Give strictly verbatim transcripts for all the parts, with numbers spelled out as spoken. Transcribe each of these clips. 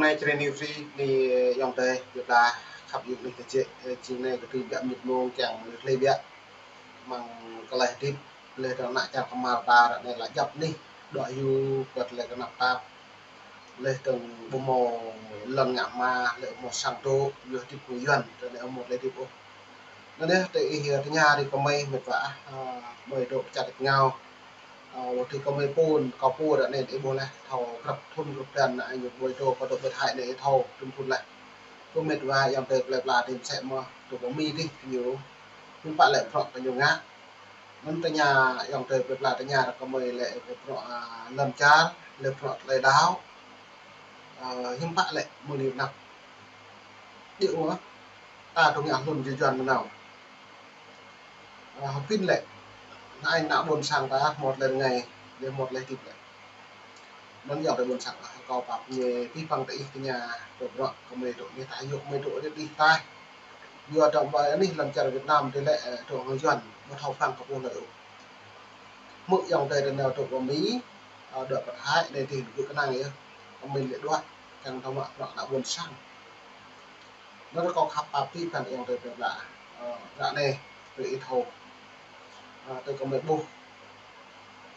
Anai Jrai New Free, anai ayŏng adơi plơi pla khăp yŭk anai kơ jĕ, ơ, jing anai kơ tơbiă mĭt mông kiăng mơ̆ng tơlơi biă. Mơ̆ng tơlơi hơdip, lĕ tơnă čar kơmar ta ră anai lă djŏp anih, dŏ hyu kơ tơlơi kơnăp tap. Lĕ tơ̆ng ƀu hmâo lŏn ngă hma, lĕ ƀu hmâo sang dŏ, yua hơdip kơ Yuan, tơlơi anai ƀu hmâo tơlơi hơdip ôh. Anŭn yơh, tơ ih, ơ, tơña rai kơ mơi mĕt wa, ơ, mơi dŏ pơčah rơngiao. Ơ, wơ̆t tơ kơ mơi pô, kâo pô ră anai ih ƀuh laih, thâo grăp thŭn grăp blan anai ñu ƀuh dŏ, kâo dŏ ƀơi Thái anai ih thâo, thŭn thŭn laih. Kơ mĕt wa ayŏng adơi plơi pla tơm sĕ mơ̆, tơ pơ Mi dih ñu, hiư̆m pă lĕ bruă kơ ñu ngă. Anŭn tơña ayŏng adơi plơi pla tơña rai kơ mơi lĕ kơ bruă, ơ, lŏn čar, lĕ bruă tơlơi đaŏ. Ơ, hiư̆m pă lĕ mơ̆ng anai pơ anăp. Điu mơ̆, ta tơ̆ng ngă hlŭn jơlan Yuan mơnao. Ơ, hơpĭn lĕ, anai ană ƀôn sang ta hmâo tơlơi rơngai, lĕ hmâo tơlơi hơdip lĕ. Anŭn ayŏng adơi ƀôn sang, ơ, kâo pap ñu pĭ păng tơ ih tơña, tơ bruă kơ mơi dŏ anai ta yŭk mơi dŏ adih adih ta. Yua dŏ ƀơi anih lŏn čar Việt Nam tơ lĕ, ơ, dŏ hăng Yuan, ƀu thâo păng kơ pô lơi ôh. Hmư̆ ayŏng adơi tơ nao dŏ pơ Mi, ơ, dŏ pơ Thái anai tơ gơ̆ kơnang yơh. Kơ mơi lĕ dŏ, kiăng thâo mă bruă ană ƀôn sang. Anŭn kâo khăp pap pĭ păng ayŏng adơi plơi pla, ơ, ră anai, tơ ih thâo. Ơ, tơ kơ mơi ƀuh.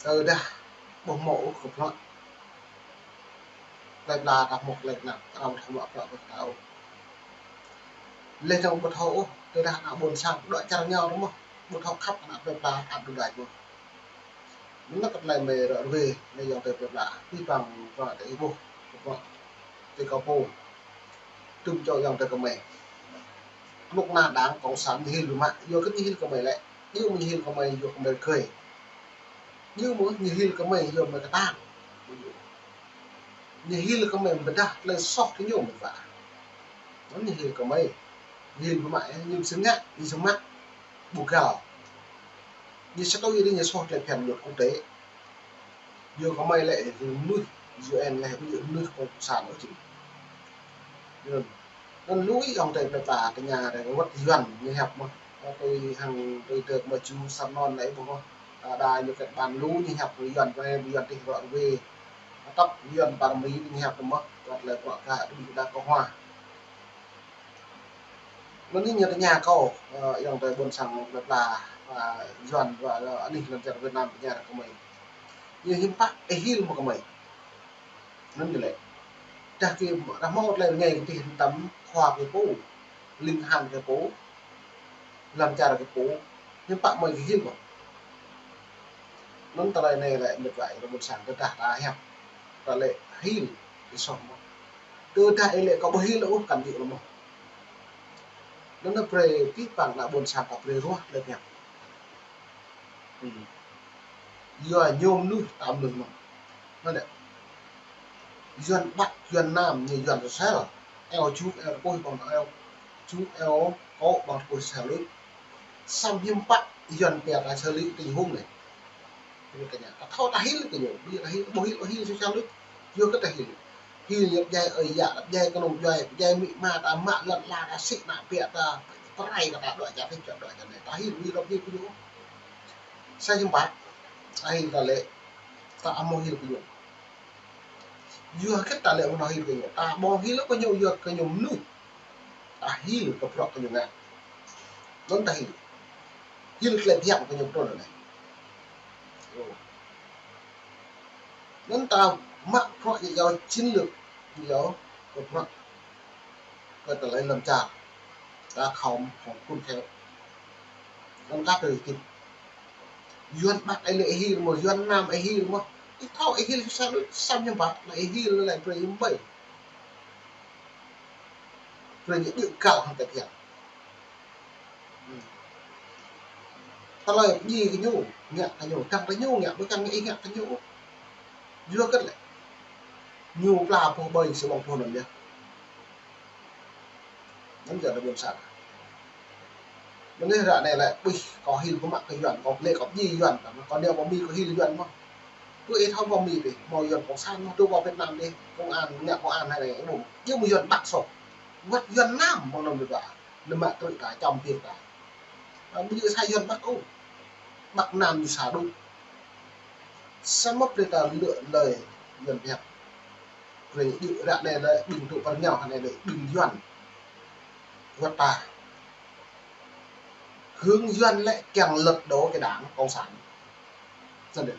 Tơdah ƀu hmâo ôh kơ bruă. Plơi pla ta hmâo tơlơi kơnang, ta ƀu thâo mă bruă kơ ta ôh. Lĕ tơ̆ng ƀu thâo ôh, tơdah ană ƀôn sang, dŏ čar rơngiao tơ mơ̆, ƀu thâo khăp ană plơi pla, ăt dŏ đač mơ̆. Anŭn kơ tơlơi mơi ră ruai, anai ayŏng adơi plơi pla, pĭ păng bruă tơ ih ƀuh, bruă tơ kâo pô. Tơm čô ayŏng adơi kơ mơi. Anŭn kơnang Đảng Cộng sản ñu hil biă mă, yua kơ ñu hil kơ mơi lĕ, điu mơ̆ ñu hil kơ mơi yua kơ mơi rơgơi. Điu mơ̆ ñu hil kơ mơi yua mơi kơtang. Ñu hil kơ mơi pơdah tơlơi soh tơ ñu mơ̆ wa. Anŭn ñu hil kơ mơi. Ñu hil biă mă, ñu sơngă, ñu sơngă. Ƀu găl. Ñu sơtui rai ñu soh tơlơi phiăn luật quốc tế. Yua kơ mơi lĕ, mơnuih U N lĕ, ƀu djơ̆ mơnuih cộng sản ôh čih. Anŭn, anŭn lui ayŏng adơi plơi pla tơña rai wơ̆t Yuan ñu hiăp mơ̆. Tui hăng tui tơ mơ̆ ču sar non lĕ ƀuh mơ̆. Đa ñu kĕt ƀan lu ñu hiăp Yuan, Yuan tih rŏ ruai. Tơpă Yuan pơ Mi ñu hiăp mơ̆. Wơ̆t lĕ bruă kơ đu đa kơ hua. Anŭn anai ñu tơña kâo, ơ, ayŏng adơi ƀôn sang plơi pla, ơ, Yuan, ơ, anih lŏn čar Việt Nam tơña kơ mơi. Ñu hiư̆m pă ih hil mơ̆ kơ mơi. Anŭn ñu lĕ. Dah kơ, dah hmâo tơlơi rơngai kơ tih tăm khua kơ pô, ling han kơ pô, lŏn čar kơ pô, hiư̆m pă mơi kơ hil mơ̆. Anŭn tơlơi anai lĕ mĕt wa ayŏng adơi ƀôn sang, tơdah ta hiăp, ta lĕ hil, ih soh mơ̆. Tơdah ih lĕ kâo ƀu hil ôh kăn djơ̆ lơ̆m mơ̆. Anŭn anai brơi pĭ păng ană ƀôn sang kâo brơi ruah lĕ hiăp. Hmm. Yua ñu mơnuih ta mơnuih mơ̆n. Anŭn lĕ. Yuan Bắc, Yuan Nam, ñu Yuan Sôsel. Eo čuk, eo tơkuih ƀơ̆ng eo čuk, eo kô̆ ƀơ̆ng tơkuih Sôsel luč. Samơ̆ hiư̆m pă Yuan pia ta Sôsel luč tơ ñu hung anai. Ñu tơña, ta thâo ta hil kơ ñu, ƀu djơ̆ ta hil, ƀu hil, ƀu hil Sôsel luč. Yua kơ ta hil. Hil ñu pơdjai ơi yă, pơdjai kơnung djuai, pơdjai amĭ ama ta, mă lŏn ala ta, sĭ ană bă ta, pơrai kơ ta dŏ čar tih, dŏ čar anai. Ta hil, ƀu hil, ƀu hil kơ ñu. Sa hiư̆m pă, ta hil ta lĕ, ta ăt hmâo hil kơ ñu. Yua hơget ta lĕ ƀu hmâo hil kơ ñu. Ta ƀu hil kơ ñu, yua kơ ñu mơnuih. Ta hil kơ bruă kơ ñu ngă. Anŭn ta hil. Hil tơlơi biă kơ ñu pơtrun anai. Anŭn ta mă bruă ñu yua chiến lược, ñu yua kơ bruă kơ tơlơi lŏn čar. Ta khŏm, khŏm kŭn theo. Anŭn ta tui tih. Yuan Bắc ih lĕ ih hil mơ̆, Yuan Nam ih hil mơ̆. Ih thâo ih hil sa lu, samơ̆ hiư̆m pă, anai ih hil lĕ brơi ih ƀai. Brơi ñu djơ̆ găl hăng ta phiăn. Hmm. Tơlơi pơdjai kơ ñu, ngă kơ ñu, dăng kơ ñu ngă, ƀu dăng ih ngă kơ ñu. Yua hơget lĕ. Ñu pla boh ƀơi sa ƀơ̆ng boh anŭn yơh. Anŭn yơh ană ƀôn sang. Mơnuih ră anai lĕ, ƀuh, kâo hil kơ mă kơ Yuan, kâo lĕ kâo pơdjai Yuan, kâo nao pơ Mi kâo hil Yuan mơ̆n. Ƀu ih thâo pơ Mi dih, hmâo Yuan cộng sản mơ̆n, tơ pơ Việt Nam dih, công an, ngă công an hai anai, ƀu. Djơ̆ mơ̆ Yuan Bắc soh. Wơ̆t Yuan Nam mơ̆ng anŭn ƀu djơ̆. Anŭn mă trư̆ ta, čăm biă ta. Ƀu djơ̆ sa Yuan Bắc ôh. Bắc Nam ñu sa đôč. Samơ̆ brơi ta lĕ tơlơi Yuan biă. Brơi djơ̆ ră anai lĕ ƀing tŭ pơrơngiao hă anai lĕ ƀing Yuan. Wơ̆t ta. Hương Yuan lĕ kiăng lật đổ cái đảng Cộng sản. Săn đe.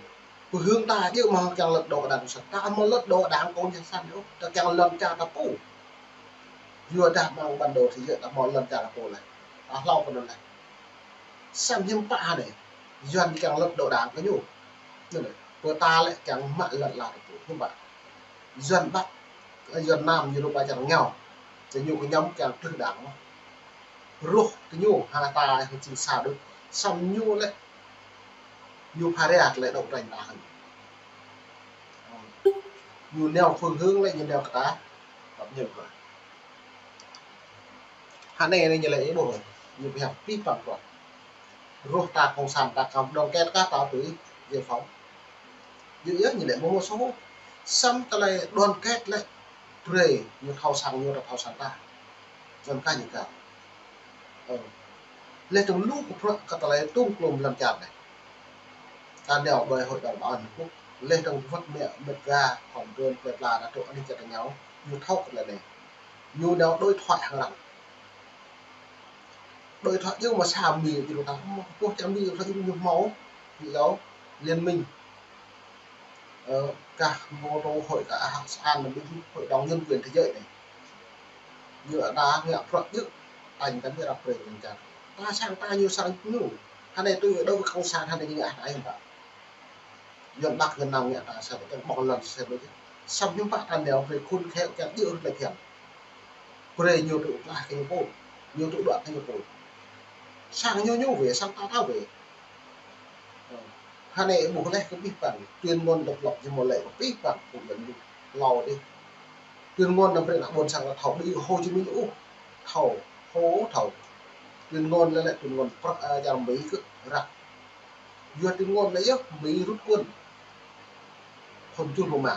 Pơ hương ta djơ̆ mơ̆ kiăng lật đổ cái đảng Cộng sản. Ta mơ̆ lật đổ đảng Cộng sản ôh. Ta kiăng lăn čar ta pô. Yua dah mơ̆ng bản đồ thế giới ta mơ̆ lăn čar ta pô lĕ. Ta hlâo kơ anŭn lĕ. Săn hiư̆m pă hă anai. Yuan kiăng lật đổ đảng kơ ñu. Anŭn lĕ. Pơ ta lĕ kiăng mă lăn la ta pô. Hiư̆m pă. Yuan Bắc, Yuan Nam, ñu rơpa čar rơngiao. Tơ ñu kơ ñăm kiăng trư đảng mơ̆n. Rŏh tơ ñu, ha ta hăng čing sa đôč. Săn ñu lĕ, ñu phara lĕ đấu tranh ta hăng. Ñu nao phương hướng lĕ, ñu nao kơ ta. Tơpă ñu kơ. Hă anai, anai ñu lĕ ih ƀuh. Ñu pơhiăp pih păng kơ. Rŏh ta cộng sản ta kăm đoàn kết kah ta tui giải phóng. Yua yơh ñu lĕ mơ̆ mơ̆ soh. Săn tơlơi đoàn kết lĕ. Brơi ñu thâo sang ñu ta thâo sang ta. Yuan kah ñu kah. Ơ. Lĕ tơ̆ng lu kơ prăk kơ tơlơi tŭm klum lăm čar anai. Ta nao ƀơi Hội đồng Bảo an Liên Hợp Quốc. Lĕ tơ̆ng wơ̆t mĕ mĕt ga, hŏng dron plơi pla ta tŭ anih čar ta ñu. Ñu thâo kơ tơlơi anai. Ñu nao đối thoại hăng arăng. Đối thoại djơ̆ mơ̆ sa Mi djơ̆ ta, mơ̆ kơ pô čar Mi djơ̆ ta djơ̆ ñu hmâo, ví dụ, liên minh. Ơ, kah mơ̆ tơ hội kah asean, hội đồng nhân quyền thế giới anai. Ñu đa ngă prăk djơ̆, tañ tañ ñu ră brơi lăn čar. Ta sang ta ñu sang ñu. Hă anai tui đối với cộng sản hă anai ñu ngă hă anai hiư̆m pă. Yuan Bắc Yuan Nam ngă ta sa tơ̆ng ƀơ̆ng lăn sa đôč. Săn hiư̆m pă ta nao brơi khôn khéo kiăng djơ̆ rơ̆t lĕ kiăng. Brơi ñu tŭ tlaih kơ ñu pô. Ñu tŭ đuaĭ kơ ñu pô. Sang ñu ñu wĕ, sang ta ta wĕ. Ơ. Hă anai ƀuh lĕ kơ pih păng. Tuyên ngôn độc lập ñu mơ̆ lĕ kơ pih păng. Kơ Yuan ñu. Hlâo dih. Tuyên ngôn anŭn brơi ană ƀôn sang ta thâo ƀu Hồ Chí Minh ôh. Thâo. Hồ thâo. Tuyên ngôn lĕ lĕ tuyên ngôn prăk, ơ, čar Mi kơ răk. Yua tuyên ngôn anai yơh Mi rút quân. Hôn chul pơmă.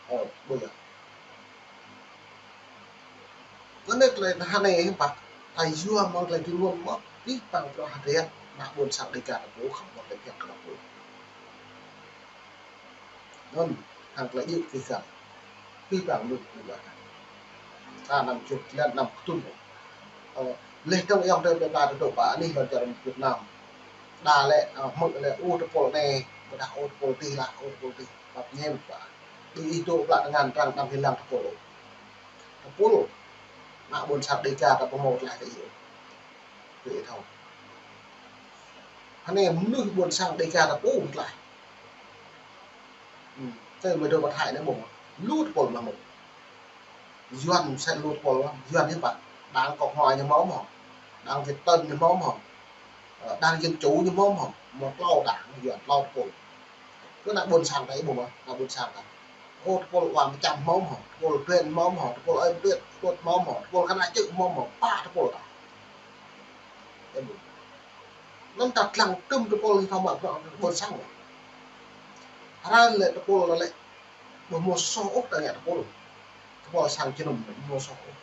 Ơ, ƀuh yơh. Kơ anai tơlơi hă anai hiư̆m pă. Ta yua mơ̆ng tơlơi tuyên ngôn mơ̆. Pih păng prăk hơdră. Ană ƀôn sang Đêga ta pô khăm mơ̆ tơlơi kiăng kơ ta pô. Anŭn, hăng tơlơi djơ̆ kơ gah. Pih păng lu kơ gah. Ta năm čuh, lĕ năm kơtŭn. Ơ, lĕ tơ̆ng ayŏng adơi plơi pla ta tŭ pă anih lŏn čar Việt Nam. Đa lĕ, ơ, hmư̆ lĕ, ơ, tơpul anai, ƀôdah ơ tơpul adih lah, ơ tơpul adih. Pap ñem pă. Đĭ ih tŭ pla tơngan trăng năm hilang tơpul. Tơpul. Ană ƀôn sang Đêga ta pơhmâo tlaih kơ ih. Kơ ih thâo. Hă anai mơnuih ƀôn sang Đêga ta pô tlaih. Ơ, tơl mơ̆ dŏ pơthai anai ƀuh. Lu tơpul mơ̆n. Yuan sĕ lu tơpul, Yuan hiư̆m pă. Đảng Cộng hòa ñu hmâo mơ̆n. Đảng Việt Tân ñu hmâo mơ̆n. Ơ, Đảng Dân Chủ ñu hmâo mơ̆n. Mơ̆ tlâo đảng Yuan tlâo tơpul. Kơ ană ƀôn sang ta ih ƀuh mơ̆n, ană ƀôn sang ta. Ơ, tơpul Wa Mơčăm hmâo mơ̆n, tơpul Tuen hmâo mơ̆n, tơpul Ơi Mơtuet hmâo mơ̆n, tơpul Kơna Čư̆ hmâo mơ̆n, pă tơpul ta. Ih ƀuh. Anŭn ta lăng tŭm tơpul ñu thâo mă bruă ƀôn sang. Hrơi lĕ tơpul lĕ ƀu hmâo soh ôh ta ngă tơpul. Tơpul sang jơnum ƀu hmâo soh ôh.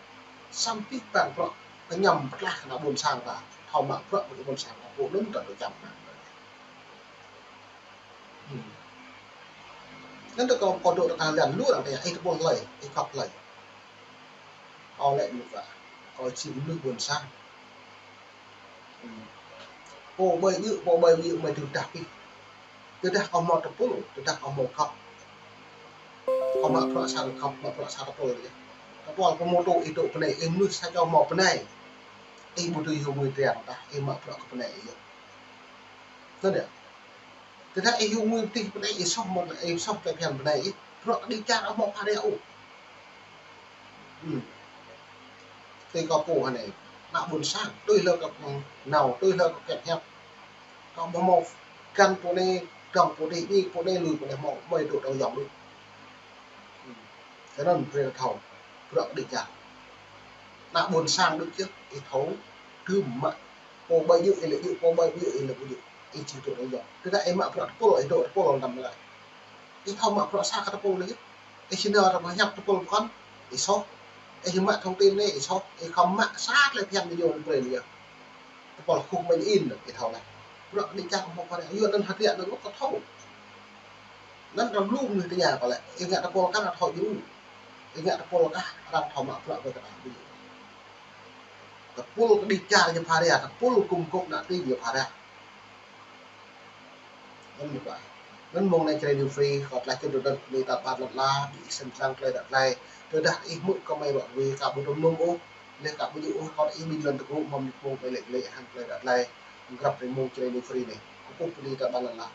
Săn pih păng bruă kơ ñăm pơtlaih kơ ană ƀôn sang ta. Thâo mă bruă kơ ƀôn sang ta pô anŭn ta tơčăm. Anŭn tơ kâo kơ dŏ ta lăng lu arăng tơña, ih tơpul hlơi, ih gŏp hlơi. Kâo lĕ ñu kơ, kâo či mơnuih ƀôn sang. Pô ƀơi djơ̆, pô ƀơi djơ̆ mơi tơdah pih. Tơdah kâo hmâo tơpul, tơdah kâo hmâo gŏp. Kâo mă bruă sa gŏp, mă bruă sa tơpul yơh. Tơpul kâo hmâo tŭ, ih tŭ bơnai, ih mơnuih sa čô hmâo bơnai. Ih ƀu dưi hyu ngui triăng tah, ih mă bruă kơ bơnai ih yơh. Anŭn yơh. Tơdah ih hyu ngui tih bơnai ih soh mơ̆n, ih soh tơlơi phiăn bơnai ih, bruă kơ đĭ čar ƀu hmâo phara ôh. Ơ. Tui kâo pô hă anai, ană ƀôn sang, tui hlơi kơ, ơ, nao, tui hlơi kơ kiăng hiăp. Kâo ƀu hmâo găn pô anai, dŏng pô adih, djik pô anai, lui pô anai, hmâo, mơi dŏ dŏng yŏng đôč. Ơ. Kơ anŭn brơi ta thâo, bruă kơ đĭ čar. Ană ƀôn sang đôč yơh, ih thâo, tơm mă. Pô ƀơi djơ̆, ih lĕ djơ̆, pô ƀơi ƀu djơ̆, ih lĕ ƀu djơ̆. Ih či dŏ dŏng yŏng. Tơdah ih mă bruă tơpul, ih dŏ tơpul lăm lĕ. Ih thâo mă bruă sa kơ tơpul lĕ. Ih či nao ta pơhiăp tơpul pơkŏn, ih soh. Ih mă thông tin anai, ih soh. Ih khŏm mă sa tơlơi phiăn ñu brơi lĕ. Tơpul khuh mơ̆n in, ih thâo lĕ. Bruă kơ đĭ čar kơ hmâo phara, yua anŭn hơdră anŭn kơ thâo. Anŭn arăng lu mơnuih tơña kơ lĕ, ih ngă tơpul kah arăng thâo djru. Ih ngă tơpul kah arăng thâo mă bruă kơ kơtang ƀing. Tơpul kơđi čar ñu pha ria, tơpul kŭm kŏp ană tring ñu pha ria. Anŭn ñu pă. Anŭn mông anai Jrai New Free, kâo tơlơi čun rơdơ̆ng kơ ƀing ta ƀar lŏn ala, ƀing ih sĭt săng tơlơi đaŏ tơlơi. Tơdah ih hmư̆ kơ mơi ruă ruê, ka ƀu tŭ mơ̆ng ôh, leh ka ƀu djơ̆ ôh, kâo ih ƀing lŏn tơgŭ, mơ̆ng mơnuih mông ƀai lĕ lĕ hăng tơlơi đaŏ tơlơi. Grăp rai mông Jrai New Free anai. Kâo kơkuh ƀing ta ƀar lŏn ala.